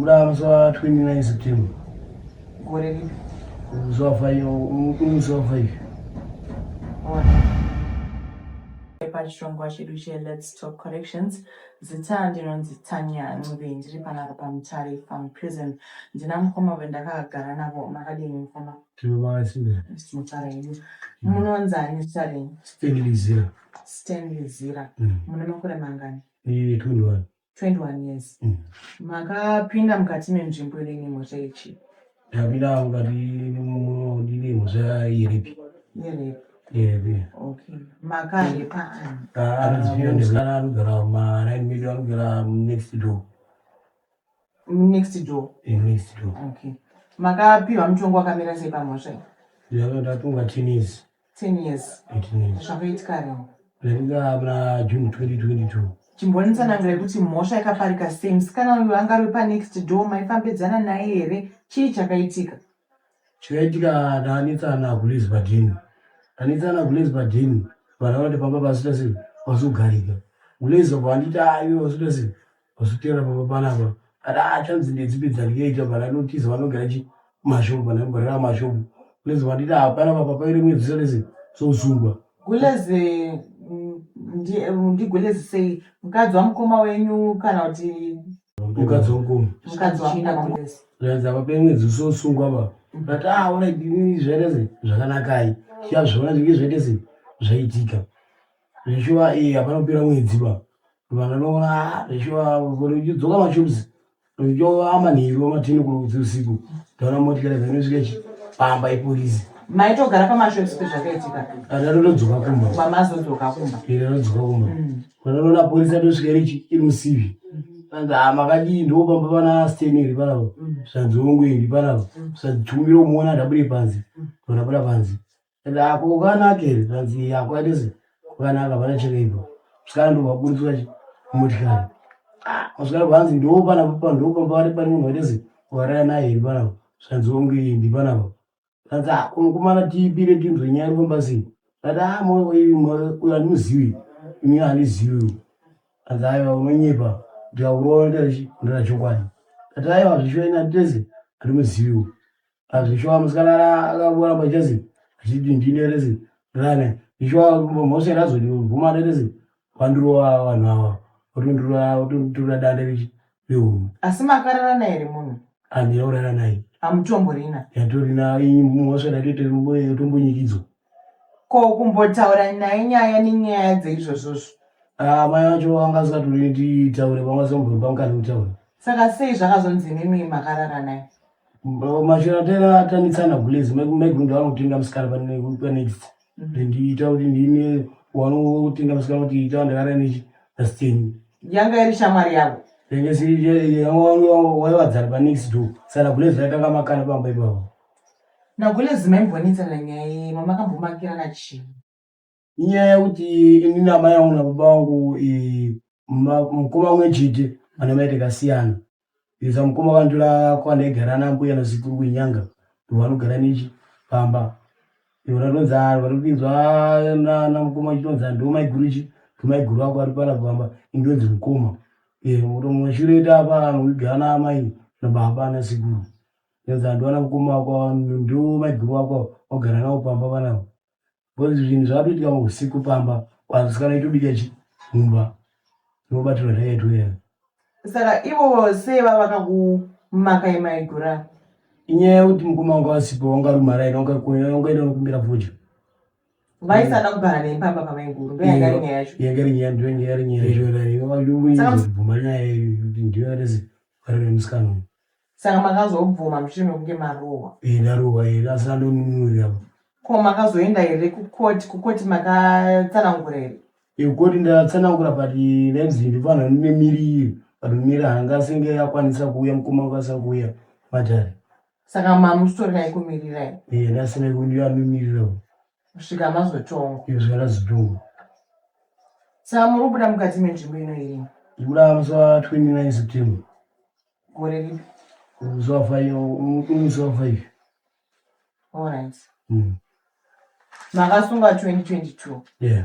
Kuda musi wa 29 September. Gore ripi? Musi wa 5, musi wa 5. Pachirongwa chedu cheLet's Talk Corrections, zita ndinonzi Tanya Ncube, ndiri panapa paMutare Farm Prison. Ndina mukoma vendakagara navo, makadini mukoma? Tiri makasimba. Tinofara hedu. Munonzani zita renyu? Stanley Zira. Stanley Zira. Mune makore mangani? 21. 21 years. Makapinda mukati menzvimbo ine mhosva yechi? Ndapinda mukati ndine mhosva yerepi. Yerepi. Yerepi. Okay. Makarepa ani? Anonzi Fiona anogara maraini medu, anogara next door. Next door. Next door. Okay. Makapiwa mutongo wakamira sei pamhosva iyi? Ndatonga 10 years. 10 years. 10 years. Zvakaitika rini? Zvaitika muna June 2022. Chimbonitsanangurai kuti mhosva yakaparika sei? Musikana uyu anga ari panext door, maifambidzana naye here? Chii chakaitika? Chakaitika ndanetsana Gulezi padheni. Ndanetsana Gulezi padheni. Vanhu vanoti pamba pasita sei? Pazogarika. Gulezi apo handiti aiwe wasita sei? Wasutera pamba panapa. Ati achanzi ndedzipi dzandikaita pananotiza vanogara chi mashopu panogara mashopu. Gulezi vanditi hapana papa paire mwedzi usati sei? Sosungwa. Gulezi ndiGulezi sei? Mukadzi wamukoma wenyu kana kuti mukadzi wamukoma? Mukadzi wamukoma Gulezi. Zvanzi apa pemwedzi usosungwa pa. But alright, ini zvaita sei? Zvakanakai. Tichazviona zvinge zvaita sei? Zvaitika. Zveshuwa hapana kupera mwedzi pa. Vanhu vanoona zveshuwa uchidzoka mashops uchiova manheru amatini kurudzi usiku. Ndaona motikari dzinosvika chi pamba yepolisi. Maitogara pamashops pezvakaitika? Ndatodzoka kumba. Mamazodzoka kumba. Ndatodzoka kumba. Vanoona polisi yatosvika iri iri musivi. Vanzi makadii ndo pamba pana Stanley iri panapa. Zvanzi ongo iri panapa. Zvanzi tumire umuona ndabude panze. Ndabuda panze. Ako kwakanaka here? Zvanzi akwaite se kwakanaka hapana chakaipa. Musikana ndobva aburitswa chi mumotikari. Musikana bvanzi ndo panapa ndo pamba pari pane munhu waite se warara naye iri panapa. Zvanzi ongo iyi ndi panapa. Zvanzi mukomana tipire tinzwe nyaya iri kufamba sei. Ndati uyu handimuzivi. Ini handizivi uyu. Anzi aiwa unonyepa ndikakurowa ndira chokwadi. Ndati aiwa zvishuwa ini handiteze handimuzivi uyu. Azvishuwa musikana akakuramba chezi achiti ndine rezi rane. Zvishuwa mhosva razodibvuma rezi vandirova vanhu ava votondirova votonditora danda rechi rehumu. Asi makararana here munhu? Handina kurara naye. Hamutomborina? Yatorina mhosva ndatotombonyikidzwa. Ko kumbotaura naye nyaya nenyaya dzeizvozvozvo? Mai vacho vanga vasingatori nditaure, vanga vasingambopa mukana wekutaura. Saka sei zvakazonzi imimi makarara naye? Mashura tera tanitsana Gulezi, maiguru vanotenga musikana panext. Ndiita kuti ndine wanotenga musikana kuti ita ndakarara nechi naSteni. Yanga iri shamwari yavo? Yanga isiri waiwadzana panext door. Saka Gulezi vaitanga makana pamba ipapo. NaGulezi maimbonetsana nyaya yei? Mamakambomakirana chii? Inyaya yekuti ini namai vangu nababa vangu mukoma umwe chete ana mai takasiyana. Isa mukoma vanditora kwandaigara nambuya nasekuru kuinyanga ndovanogara nechi pamba. Vanotonzi vanopinzwa namukoma chitonzi ndo maiguru chi ndomaiguru vako vari pana pamba indonzi mukoma. Mumashure tapa anogara naamai nababa nasekuru. Ndonzi handiwana mukoma wako ndo maiguru vako wagara navo pamba panapa. Because zvinhu zvakatoitika usiku pamba kwasikana itobika chi mumba inobatirwa zvakaitwa. Saka ivo sei vavakakumakai maigura? Inyaya yekuti mukoma wanga wasipo wanga ari maraini wanga unokumbira fodya. Vaisada kugara nemi pamba pamaiguru ndo yanga iri nyaya yacho. Yanga iri nyaya ndo yanga iri nyaya yacho. Bvuma nyaya kuti ndiyo yarezi varere musikana uyu. Saka makazobvuma mushure mekunge marohwa? Ndarohwa asi andonunurira. Ko makazoenda here kukoti? Kukoti makatsanangura here? Kukoti ndatsanangura but ndainzi ndifanira nemiriri but miri hanga senge akwanisa kuuya mukoma akwanisa kuuya matare. Saka mamusitorina yekumirirai? Ndasina yekumirira. Kusvika mazotongwa? Kusvika ndazotongwa. Saka muri kubuda mukati menzvimbo ino irini? Ndikubuda musi wa 29 September. Gore ripi? Musi wa 5, musi wa 5. Alright. Makasunga 2022. Yeah.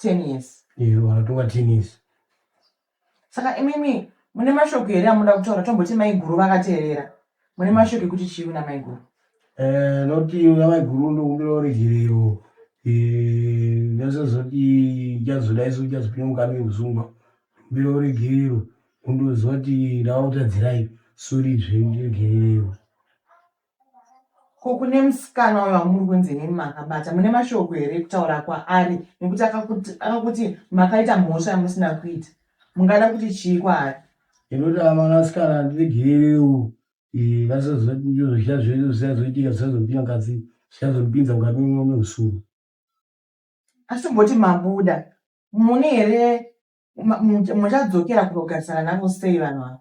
10 years. Yeah, wakatonga 10 years. Saka imimi Mune mashoko here amunoda kutaura tomboti maiguru vakateerera. Mune mashoko ekuti chii kuna maiguru? Eh, noti kuna maiguru ndokumbira uregerero. Eh, ndasazoti ndichazodai so ndichazopinda mukati meusungwa. Kumbira uregerero kundoziva kuti ndakakutadzirai sori zvenyu ndiregererewo. Ko kune musikana uyo wamuri kunzi nemi makabata mune mashoko here ekutaura kwaari nekuti akakuti makaita mhosva yamusina kuita mungada kuti chii kwaari? Ndinoti amanasikana ndiregererewo eh, zvichazoitika zvichazopinda mukati zvichazondipinza mukati meusungwa. Asi tomboti mabuda mune here muchadzokera kunogarisana navo sei vanhu ava?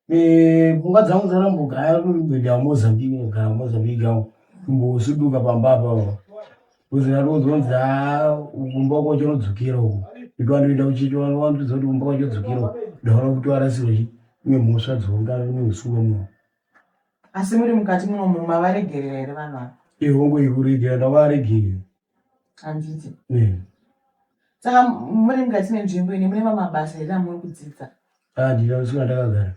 Eh, pfungwa dzangu dzarambogaya kuenda mozambique kugara mozambique avo kumbosuduka pamba apa kuzi ndatonzonzi ha kumba kwacho unodzokera uku ndikanoenda kuchechi vanondudza kuti kumba kwacho dzokera uku ndaona kuti warasirwa chi nemhosva dzoungana nehusuwa muno asi muri mukati munomu mavaregerera here vanhu ava ehongo ikuregera ndavaregerera handiti saka muri mukati menzvimbo ine mune mamabasa here amuri kudzidza ah, ndina kusvika ndakagara.